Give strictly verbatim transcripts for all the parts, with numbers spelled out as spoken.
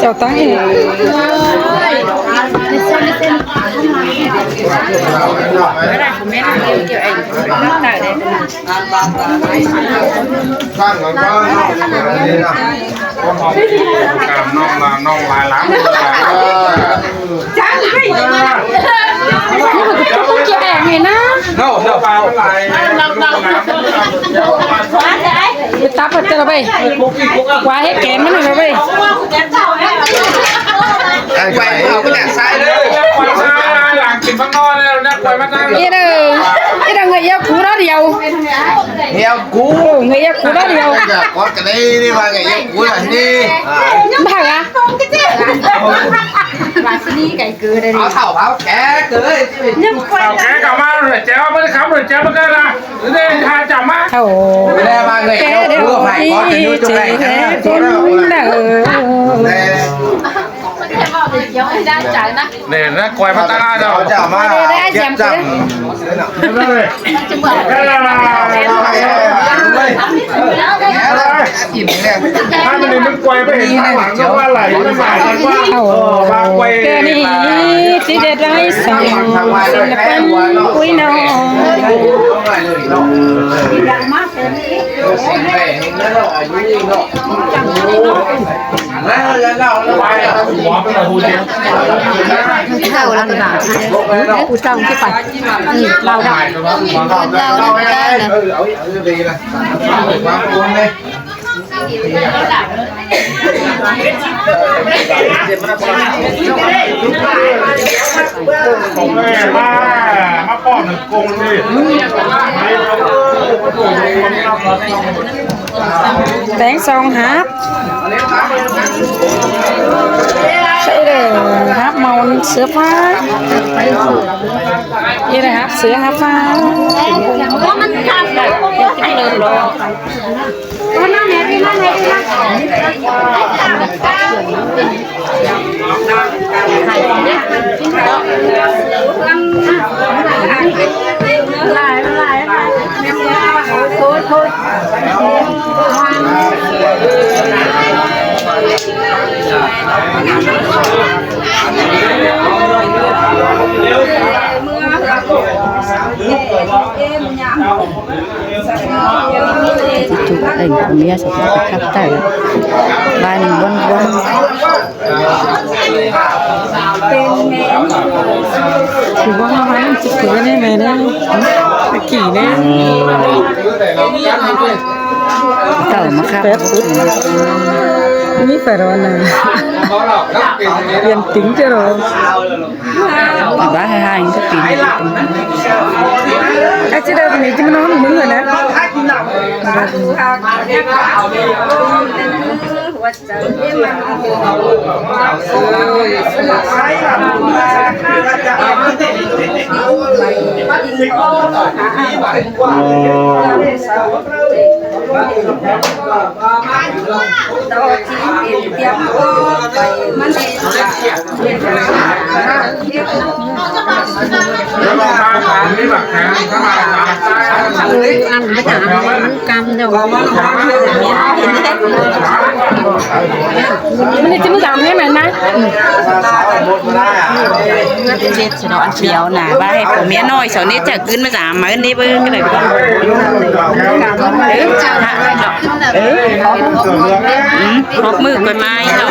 Chào Tăng. Cảm ơn con. Cảm ơn là nông lai lắm. Chụp cái ảnh này ná. Đâu, đâu, vào. Tắp vào cho nó bay. Quá hết kén mất rồi bay. Quay vào cái đèn sai đấy. Quay vào cái đèn sai. Quay vào cái đèn sai. Yên rồi. Yên rồi, người yêu cũ đó đi đâu? Người yêu cũ. Ồ, người yêu cũ đó đi đâu? Có cái đấy đi mà người yêu cũ là đi. Bằng à? Áo thảo áo ké cơ. Thảo ké cả mà rồi chéo mới khám rồi chéo mới cơ là. Đây hai trăm á. Thảo ké để phải có cái nút chụp ảnh. Để nó quay bắt ta đâu. Chào mà. Đây, đây, ai chém cái. Hai mươi mình quay với hình thẳng lẳng nó qua lại nó phải qua. Ồ, ba quay. Cái này thì để đây sao. Xin là con quý nó. Thảo lắm. Cú trong cái phải. Ừ, lao động. Lao động cái này. Má, má pọn công đi. Teng song háp. Sai đe háp mâu sứa phá. Sai đe háp sứa háp phá. Chụp ảnh của mía sẽ có khắp tải. Ba mình buôn buôn. Thì buôn nó bán chụp cái này này đấy. Cái kỷ đấy. Tao mà khắp. Pep food. Mỹ phải rồi nè. Yên tính chứ rồi. Ba hai hai cái gì. Ai chứ đâu thì chứ nó không đúng rồi đấy. Ăn cái chả ăn cam đâu. Mình chỉ muốn làm thế này nè. Nó sẽ ăn phiếu nè, ba hay của mía nói sau nết chả cứ mới dám mà đi với cái này. Họp mưa coi mai đâu.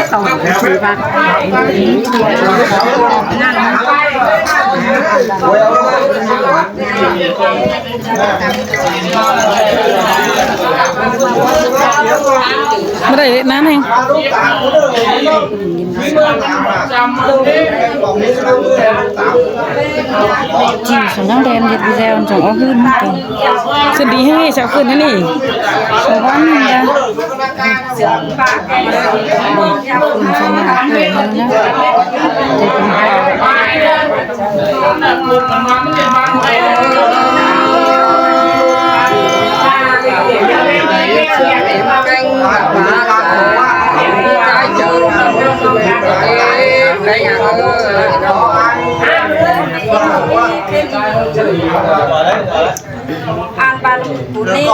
Mà đây nán hành. Chỉ số năng đen nhiệt video trong ó hưn. Cứ đi hay sao cứ thế này. Số văn ra. An ban bún đi.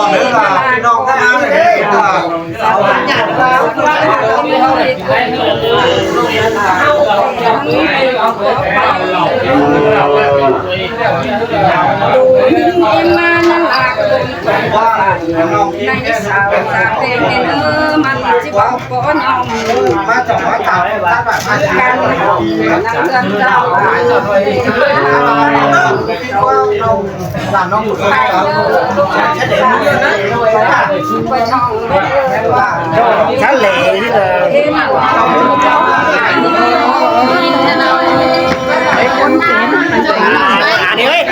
Chắn lệ chứ là. Ăn đi ơi.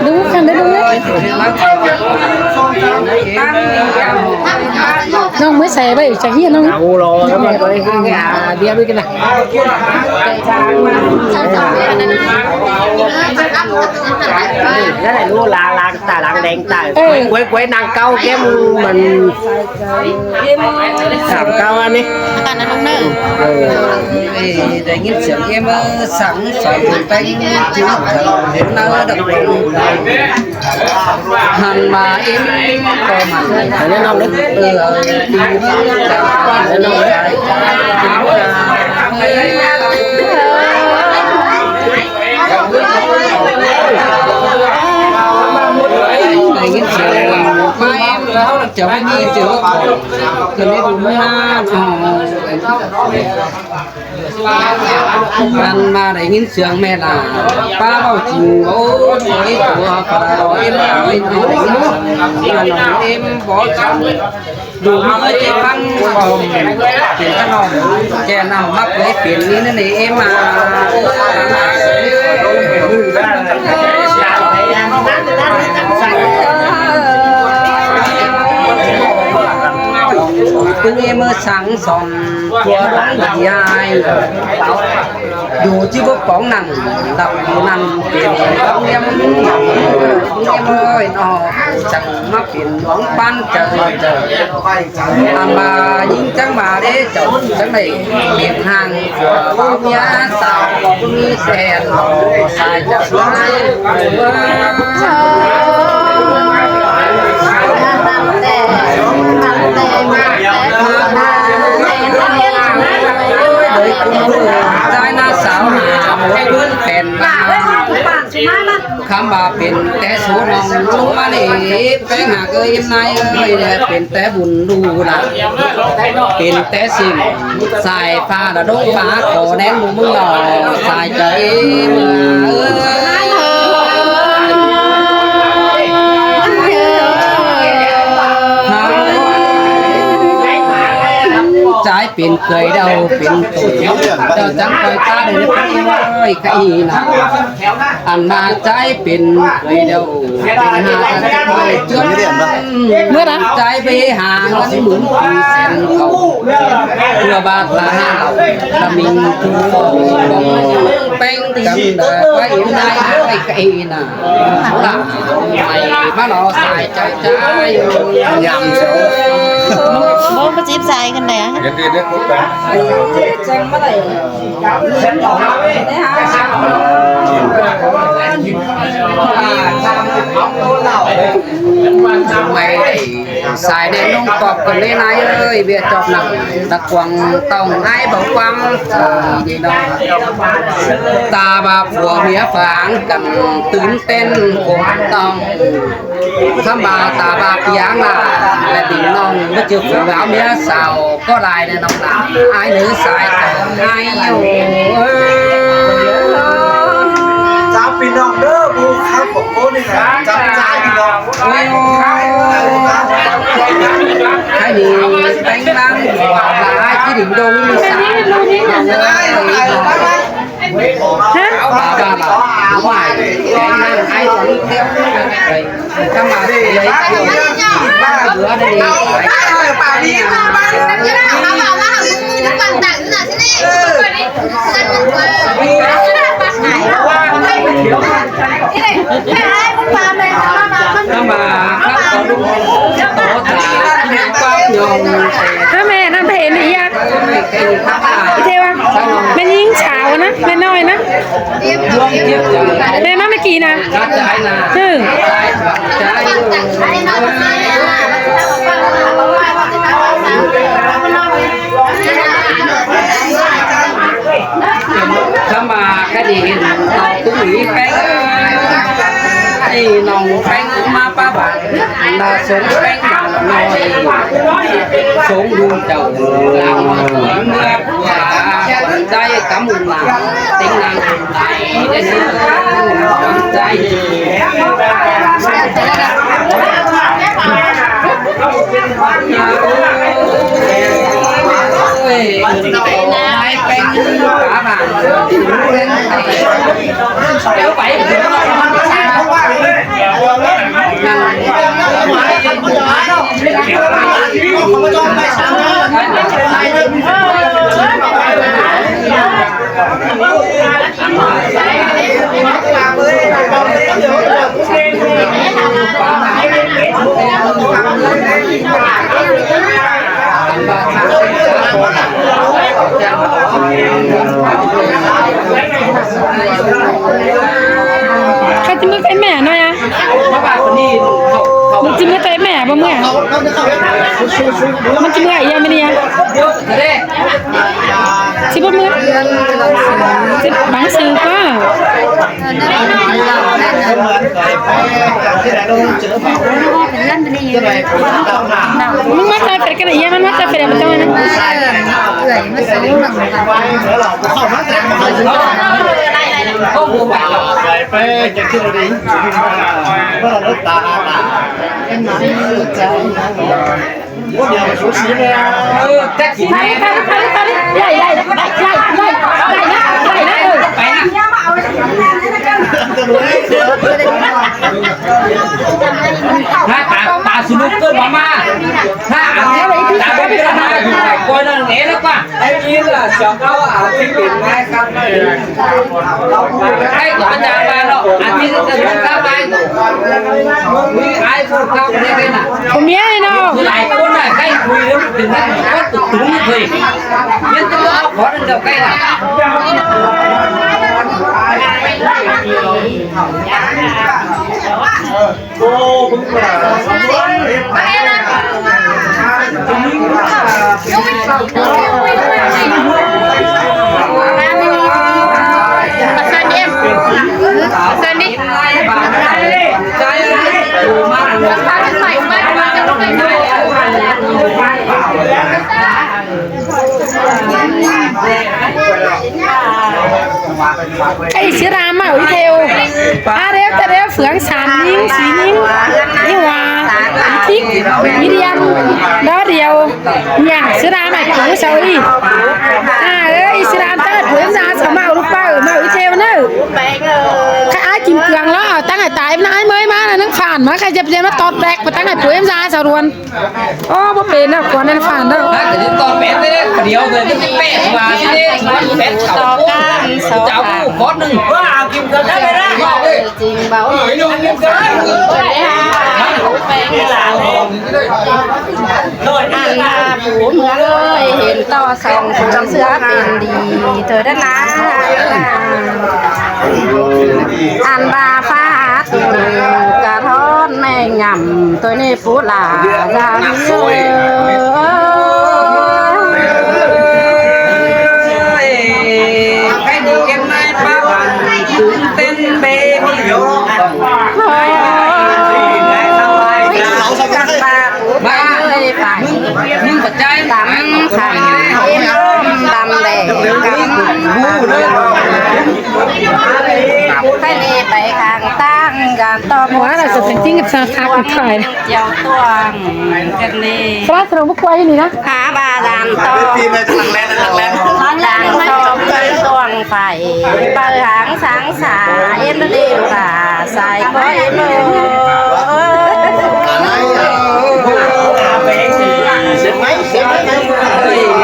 Đúng, khăn đấy đúng đấy. Nó mới xài vậy, chả hiên không? Alo, nó mà có cái, cái, à, bia với cái này. Cái này nó là, là tả láng đen tả. Ê. Quế, quế, quế năng cao kém mình. Sảng cao ăn đi. Ăn ăn ăn ăn. Ừ. Ê, đảy ꞌnghín ꞌsướng ꞌếm ꞌmớ sắng sỏn bun ꞌpéng, chứ ꞌhéng ꞌnớ độc ꞌpéng. ꞌHăn ꞌmá ꞌếm ꞌcọ ꞌmắn. Ăn đi nong đi. Ừ, ừ. Ăn đi nong đi. Đảy ꞌnghín ꞌsướng ꞌmá ꞌếm, chả ꞌmí ꞌchớ. Cái này đúng là, ờ, ꞌhăn ꞌmá đảy ꞌnghín ꞌsướng ꞌmé ꞌlạ. ꞌPa ꞌvạu chính ꞌvạu, ꞌchớ ꞌpá ꞌvạu ꞌếm ꞌvạu ꞌếm ꞌvạu ꞌếm ꞌvạu ꞌchớ. Đúng ꞌmớ ꞌchớ ꞌphắng ꞌvạu, pên ꞌphắng ꞌvạu. Kẻ ꞌnặm ꞌmặc ꞌlế pên ꞌnị ꞌnị ꞌnị ꞌếm ꞌmá. ꞌPứng ꞌếm ꞌmớ sắng sỏn ꞌchua ꞌlống báu ꞌchí ai. Dú ꞌchí báu póng nẳng, đặp nẳng pên ꞌphắng ꞌliêm, ꞌliêm ơi nó, chắng ꞌmá pên ꞌluống ꞌpán chaư chaư. Ăn ꞌmá ꞌnhính chắng ꞌmá đé chảu chắng đảy pên hang ꞌcọ ꞌmía ꞌsáo ꞌcọ ꞌmí ꞌsén sai chắng ꞌmá. Đảy ꞌcốn ꞌmưa ꞌchái ꞌná ꞌsáo hả, ꞌmưa ꞌpứng pên ꞌmá. ꞌKhắm ꞌva pên té số ꞌnọng ꞌlống ꞌmá ꞌnị, ꞌpéng hả ꞌcọ ꞌếm ꞌnái ơi, pên té bun ꞌlụk ꞌlạ, pên té sim, sai ꞌphạ ꞌlạ đống ꞌpá khổ nén ꞌmụ ꞌmướng ꞌnọ, sai chaư ꞌếm ơi. ꞋChái pên cơi đaư pên tổ, đaư chắng cơi ta đaư ꞌnị ơi, cái ꞌnị ꞌnạ. Ăn ꞌmá ꞌchái pên cơi đaư, pên hả ăn ꞌchái pên ꞌmứa ꞌnạ. ꞌChái báu hả ꞌngớn ꞌmướng ꞌpi sên khảu. ꞌChưa ꞌva ta hả, ta ꞌmính ꞌchu khảu, ꞌpéng căm đaư, ꞌva ꞌếm ꞌnái ơi, cái ꞌnị ꞌnạ. Hả, ꞌmá nó sai chaư chaư. Nhắm số. Bố có chip sai cái này á? Cái kia đấy cũng có. Mày sai đen ꞌnọng cọp ꞌcọ ꞌnị ꞌnái ơi, ꞌviạk chọp nẳng, ta quăng tỏng ai báu quăng, đi đó. Ta ꞌva phua ꞌmía pháng căn tứn tên cuông tỏng. ꞌKhắm ꞌva ta ꞌva piang ꞌnạ, ꞌlẹo ꞌpi ꞌnọng ꞌmá ꞌchư phủ gáo ꞌmía ꞌsáo ꞌcọ lai ꞌnẹ ꞌnọng ꞌnạ. Ai ꞌnớ sai ai ꞌnớ. Chào ꞌpi ꞌnọng ꞌnớ, ꞌbu khắp của cô đi nè, chào trai ꞌpi ꞌnọng. Ôi, ai đi, têng ꞌláng, ꞌva ai ꞌchí đing đông ꞌsáo. Hả? Hả, mẹ, năm thế này à? Thế à? Mẹ nhìn cháo ꞌnạ, mẹ nói ꞌnạ. Mẹ mà mẹ kia ꞌnạ. Ừ. ꞌNọng ꞌpéng ꞌmá ꞌpá bản, ꞌna sống ꞌpéng bản ꞌnọi, sống đu chảu, láo ꞌmưa ꞌmưa, dạy cắm ủng làng, tính năng ủng làng, dạy. ꞌChớ ꞌmưa ꞌcọ ꞌmá ꞌnọi a. ꞌMắn ꞌchí ꞌmưa ꞌtoi ꞌmá báu ꞌmưa. ꞌMắn ꞌchí ꞌmưa ꞌnị a, ꞌmá ꞌnị a. ꞌChí báu ꞌmưa. ꞌChí báng sư ꞌquá. ꞌMắn ꞌmá ꞌtoi phét ꞌcọ ꞌnị a, ꞌmắn ꞌmá ꞌtoi phét ꞌcọ ꞌmá ꞌtoi ꞌnị. ꞌTa, ꞌta sung ꞌcọ ꞌmá ꞌmá. ꞌTa, ꞌta ꞌcọ ꞌmá ꞌmá. ꞌCoi ꞌnặn ꞌnị ꞌlẹo ꞌquá. Ai, ꞌcọ ꞌmá ꞌchá ꞌmá ꞌnọ. Ai, ꞌcọ ꞌmá ꞌchá ꞌmá ꞌnọ. ꞌCọ ꞌmía ꞌnị ꞌnọ. ꞌCọ lai ꞌcốn ꞌnị, ꞌcọ ꞌcốn ꞌnị, ꞌcọ ꞌcốn ꞌnị. ꞌCọ ꞌcốn ꞌnị, ꞌcọ ꞌcốn ꞌnị. Cái sữa ram mà ui theo. Á, ꞌlẹo ꞌtẹ ꞌlẹo phướng san ꞌnhính, sí ꞌnhính. ꞌNị ꞌva, ꞌmí thík, ꞌmí điên, đó điêu. Nhả sữa ram mà cứ sau đi. Á, ơi, sữa ram ta ꞌmá ꞌmá sau mau ꞌlụk ꞌpá, mau ui theo ꞌnớ. Cái ai kim cương lo, ta ngại tải ꞌmá ai mới ꞌmá ꞌnớ, ꞌnưng phản ꞌmá, cái dập dây ꞌmá tót bẹc, ꞌmá ta ngại phướng ꞌmá sau luôn. Ô, báu pên ꞌnớ, khuôn ꞌnặn phản đó. Á, cái ꞌtoi pét ꞌtẹ, điêu ꞌtẹ, ꞌtoi pét, ꞌtoi pét khảu. Cháu ꞌcọ ꞌnưng. Jing báu. Ăn ꞌva phủ ꞌmưa ơi, hên ꞌto song phủ ꞌsứa pên đi, ꞌtoi đa ꞌna. Ăn ꞌva phá tủn cá thón ꞌnị ngắm, ꞌtoi ꞌnị phủ lả ra ꞌnị ơi. Ôi, chắc là phủ ơi phải tắm khăn êm ꞌlum tắm để cắm. Cái ꞌnị phải khăn tang gắn to. Ủa, là sao thành chính sao thác một thời. Chiều tuang cái ꞌnị. Sao sao bốc quay ꞌnị ꞌnớ? Hả, ba dàn to. Dàn to tuang phải. Bơ háng sáng xả, êm đi đủ cả, sai có êm ơi.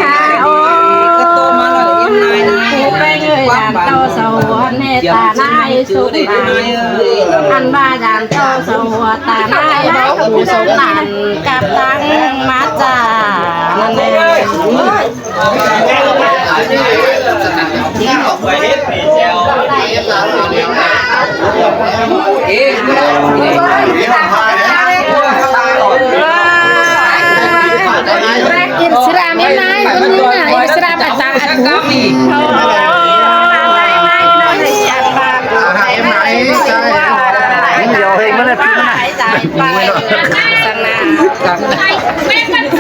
Hả, ô. Phú Khánh ơi, dàn to sầu hôn hè ta nai sụp nai. Ăn ba dàn to sầu hôn ta nai, báu phủ sống nàn, cặp tăng mát già. Năn nè. Sram em nai, con nương à, em sram ải ta ải bố. Em nai, sai. Em nhiều hình mà.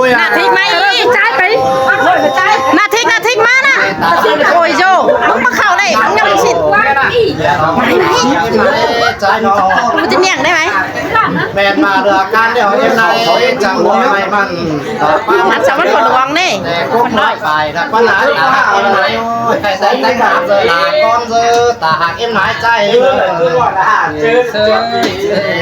ꞌlới ꞌnạ ꞌthịk ꞌmá ꞌnị. ꞌNạ ꞌthịk, ꞌnạ ꞌthịk ꞌmá ꞌnạ. Ôi dô, ꞌmứng ꞌmá khảu đảy, ꞌmứng ꞌnặm ꞌsịn. Mai, mai. ꞌTí niêng đảy mai. ꞌMen ꞌva ꞌlứa ꞌcán điêu ꞌếm ꞌnị, chắng ꞌmá mai mẳn. ꞌMắn sáu ꞌmắn phủ đuống ꞌnị. ꞌTẹ ꞌcốn ꞌmá pay, ꞌnạ ꞌquán ꞌnạ, ꞌtá ꞌhặc ꞌếm ꞌnị. Ôi, ꞌtẹ ꞌtếng ꞌhặc ꞌdưa, ꞌlạ ꞌcón ꞌdưa, ꞌtá ꞌhặc ꞌếm ꞌnị ꞌchái.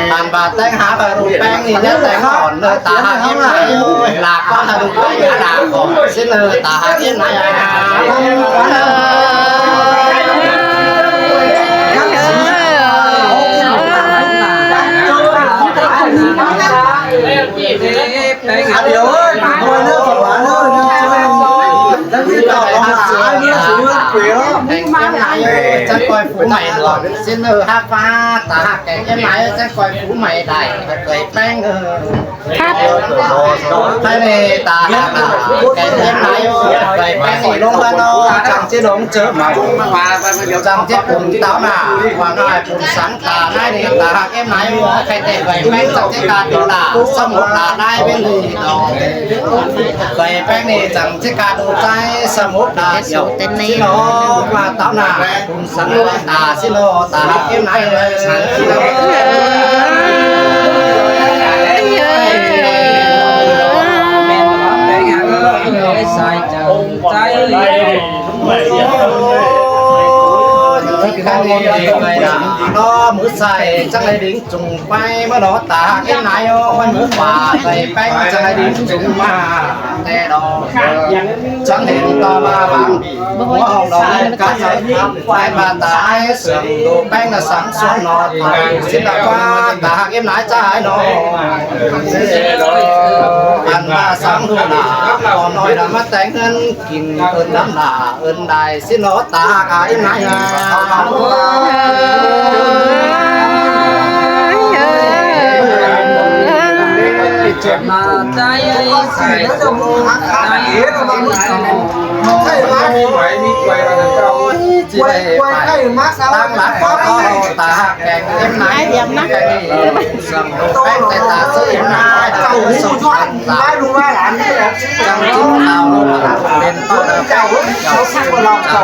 ꞌTan ꞌva ꞌtếng ꞌhặc ꞌva ꞌlụk ꞌpéng ꞌnị, ꞌnhá ꞌtếng ỏn ꞌnớ, ꞌtá ꞌhặc ꞌếm ꞌnị. Ôi, ꞌlạ ꞌcón ꞌva ꞌlụk ꞌpéng ꞌnị, ꞌlạ ꞌcón ꞌsịn ꞌnớ, ꞌtá ꞌhặc ꞌếm ꞌnị. ꞌCoi phủ mảy lỏ ꞌsịn ꞌnớ, hák ꞌva ta hák kẻ ꞌếm nái ꞌchớ ꞌcoi phủ mảy đảy, ꞌcoi ꞌpéng ꞌnớ. Hák. Thái ꞌnị ta hák kẻ ꞌếm nái, ꞌcoi ꞌpéng ꞌnị ꞌlống ꞌhướn ꞌnớ, chắng ꞌchí ꞌlống ꞌchớ máư, chắng ꞌchí pun táo nả, ꞌva ꞌnọi pun sắng ta ꞌnái ꞌnị ta hák ꞌếm nái, khay ꞌtẹ ꞌcoi ꞌpéng chắng ꞌchí ca đu đả, sắm mốt đả ꞌnái ꞌviến ꞌnị ꞌnớ. ꞌCoi ꞌpéng ꞌnị chắng ꞌchí ca đu ꞌchái, sắm mốt đả điêu. ꞌSịn ꞌnớ ꞌva táo nả pun sắng ta ꞌsịn ꞌnớ, ta hák ꞌếm nái. Ôi, ꞌcoi ꞌnị ꞌcoi đả ꞌnớ, ꞌmứ sai chắng ꞌlế đính chung ꞌpay ꞌmá ꞌnớ ta hák ꞌếm nái ꞌnớ. Ôi, ꞌmứ pả ꞌcoi ꞌpéng chắng ꞌlế đính chung ꞌmá ꞌtẹ ꞌnớ. Chắng hên ꞌto ꞌva bang ꞌmứa hong đỏ cá sấu ꞌpay ꞌva ta ái sương đu ꞌpéng ꞌnạ sắng suôn ꞌnớ. ꞌSịn ꞌva ta hák ꞌếm nái ꞌchái ꞌnớ. Ăn ꞌva sắng đu ꞌnạ, ꞌcọ ꞌnọi ꞌnạ ꞌmá téng ꞌhướn kin ơn đắm ꞌnạ, ơn đảy ꞌsịn ꞌnớ ta hák ꞌa ꞌếm nái ꞌnớ. Tăng lát có có ta hák kẻ ꞌếm nái. Ai hiệp ꞌnớ. Sương đu ꞌpéng ꞌtẹ ta ꞌsứ ꞌếm nái. Chắng ꞌchí táo pên ꞌto đa ꞌpéng. Chắng ꞌchí ꞌva ta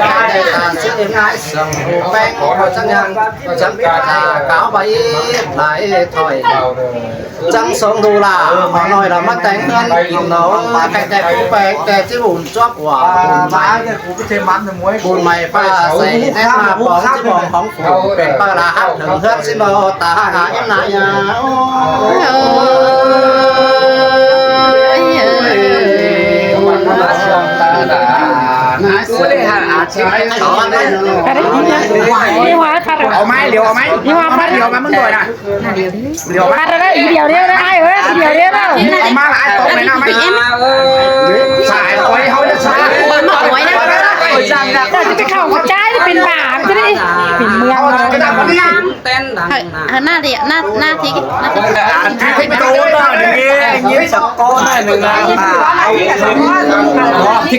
hák kẻ ꞌếm nái. Sương đu ꞌpéng ꞌcọ chắng ꞌnhắng, chắng ꞌviạk ta cáo ꞌva í lai thôi. Chắng sống đu ꞌlạ, ꞌmá ꞌnọi ꞌlạ ꞌmá téng ꞌhướn kin ꞌnớ, ꞌmá khay ꞌtẹ phủ ꞌpéng ꞌtẹ ꞌchí bun chuốp ꞌva bun mảy. Bun mảy ꞌva sai nét ꞌmá bóng ꞌchí bóng hóng phủ, pên ꞌpá ꞌlạ hák thửng ꞌhướn ꞌsịn ꞌnớ, ta hák ꞌa ꞌếm nái ꞌnớ. Đi hoa khát. Au ꞌmá ꞌlẹo, au ꞌmá. Đi hoa khát. ꞌLẹo ꞌmá ꞌmứng đuổi ꞌnạ. ꞌLẹo ꞌmá. Khát ꞌlẹo ꞌlẹo, đi điêu điêu ꞌnớ, ai ơi, đi điêu điêu ꞌlẹo. Au ꞌmá ꞌlạ ꞌtố ꞌnị ꞌnạ ꞌmá. Sai ꞌcoi ꞌháu ꞌnạ sai. Tao ꞌchí khảu ꞌcọ ꞌchái đi pên bả ꞌchí đi. Pên ꞌmướng. Hả, hả, ꞌnạ đi, ꞌnạ, ꞌnạ thí, ꞌnạ thí. Ăn thí ꞌtố ꞌnọi ꞌnưng ꞌnị, ꞌnhính sắp ꞌtố ꞌnọi ꞌnưng ꞌnạ. Ôi,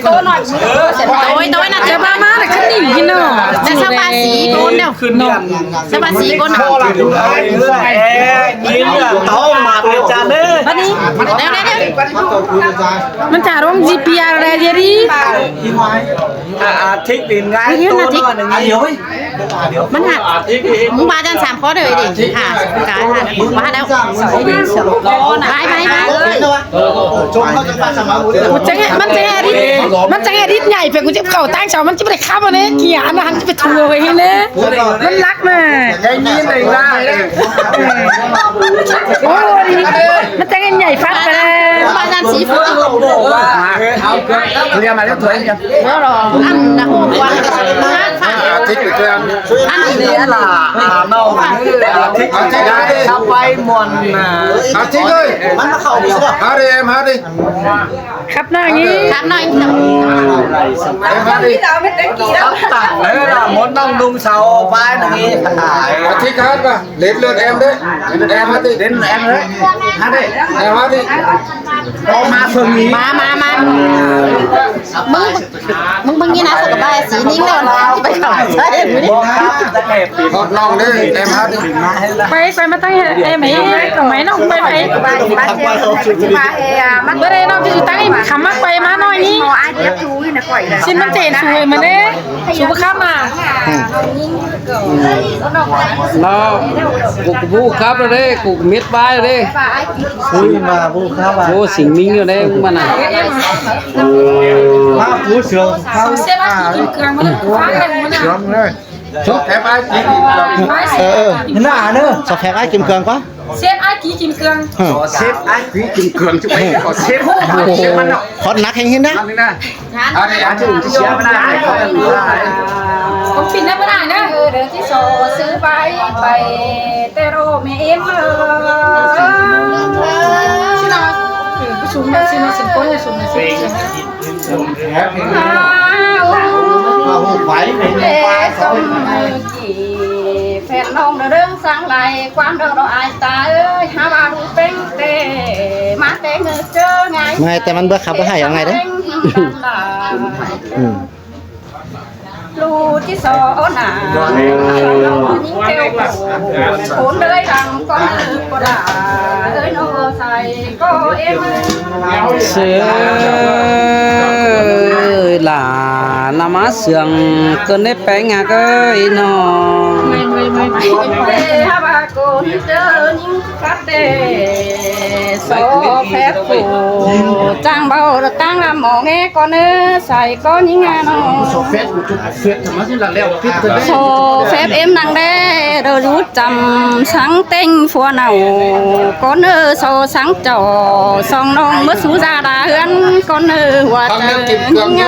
ꞌtố ꞌnạ. Chả ba ꞌmá ꞌnạ khắt ꞌnị ꞌnị ꞌnớ. Chả sao ba sí ꞌcốn ꞌnớ. Sao ba sí ꞌcốn ꞌnớ. Ê, ꞌnhính ꞌtố ꞌmá ꞌnị chả ꞌnớ. ꞌMắn đi. ꞌMắn chả rong gi pi a ꞌlẹ ꞌdệt đi. À, à, thích thì ngái. Đi, đi, tôi đi. Nói là ngái. ꞌMắn hả? ꞌMắn ba chăn sám khó đời đi. Hả? Cái hả? ꞌMắn hả đâu? Bái, bái, bái. ꞌChăng, ꞌmắn chăng edit, ꞌmắn chăng edit nhảy phải ꞌcú chếp khảu ꞌtáng sau, ꞌmắn chếp phải khắp vào đấy. Kìa, ăn ăn chếp phải thua vậy nhé. ꞌMắn lắc mà. Cái nhìn này ra. Ôi, ꞌmắn chăng nhảy phát vào đấy. Ba chăn sí phú. Liam mà, liam tuổi. Ăn là hôm qua. À, thích thì tôi ăn. Ăn thì ăn là, à, no. À, thích thì ăn. Sao quay muộn à? À, thích ơi. Ăn nó khẩu vị sao? Hả đi em, hả đi. Khắp nơi nhỉ? Khắp nơi. Em hả đi. Khắp tặng đấy là món nông nung sao quay này. À, thích hát mà. Đến lượt em đấy. Em hát đi. Đến em đấy. Hát đi. Em hát đi. Có má Phương Nhi. Má, má, má. ꞌMứng, ꞌmứng, ꞌmứng ꞌnhính ꞌnạ, sao ꞌcọ ba sí ꞌnhính ꞌnạ, ꞌchí pay khảu ꞌchái ꞌmí. Hót ꞌnọng đi, em hát đi. Pay, pay ꞌmá ꞌtáng ꞌnị, em ꞌmí, ꞌmí ꞌnọng pay, pay. Bơ đảy ꞌnọng ꞌchí ꞌtáng ꞌnị, khắm ꞌmá pay ꞌmá ꞌnọi ꞌnị. ꞌSịn ꞌmắn chên su ꞌmá ꞌnị. Su bơ khắm ꞌmá. ꞌNọ, ꞌcọ ꞌcọ báu khắp ꞌnớ đê, ꞌcọ mết bái ꞌnớ đê. Ui, ꞌmá báu khắp à. Báu sính ꞌmính ꞌnớ đê, ꞌmắn à. Khắp Phú Sương, khắp. Sếp ác Ký Kim Cương, ꞌmắn à. Sương ơi. Sếp ác Ký Kim Cương. Ờ, ờ. ꞌNạ ꞌnớ. Sếp ác Ký Kim Cương. Sếp ác Ký Kim Cương. Sếp ác Ký Kim Cương chứ không phải có sếp. Sếp ꞌmắn đâu. Hót nắc hên hên đá. Ăn đi nè. Ăn đi, ăn chứ đừng chia bữa nay. Không xin đấy bữa nay nữa. Đứa chứ sổ sư bay bay tê rô mẹ em. Xin nó. Ừ, cái súng này, xin nó, xin có nhà súng này, xin. Ê, sông kỉ phèn nông đơ đơng sang lai, quan đơ đơ ai ta ơi, ha ba đu pêng tê, ma tê ngư chơ ngai. Ngai tê ꞌmắn báu khắp báu hại ở ngai đấy. Pêng hăng đan đa. Ừ. Lu chi so ôn à. Những kêu khổ, khốn đới đằng con ơi, con là ơi nó sai có em ơi. Sư ơi, là năm á sương cơn nếp pé ngạc ơi nó. Ê, ha ba con chơ những khát đê. Sổ phép phủ trang bao trang làm mỏ nghe con ơi, sai có những ngà nó. Sổ phép phủ chụp phép thầm mát là leo phép cơ đấy. Sổ phép em năng đê, đơ lũ chăm sáng tênh phua nào. Con ơi, sổ sáng chỏ, song nông mất sú ra đà hươn, con ơi, hùa Thằng tờ leo kịp những cương ngà.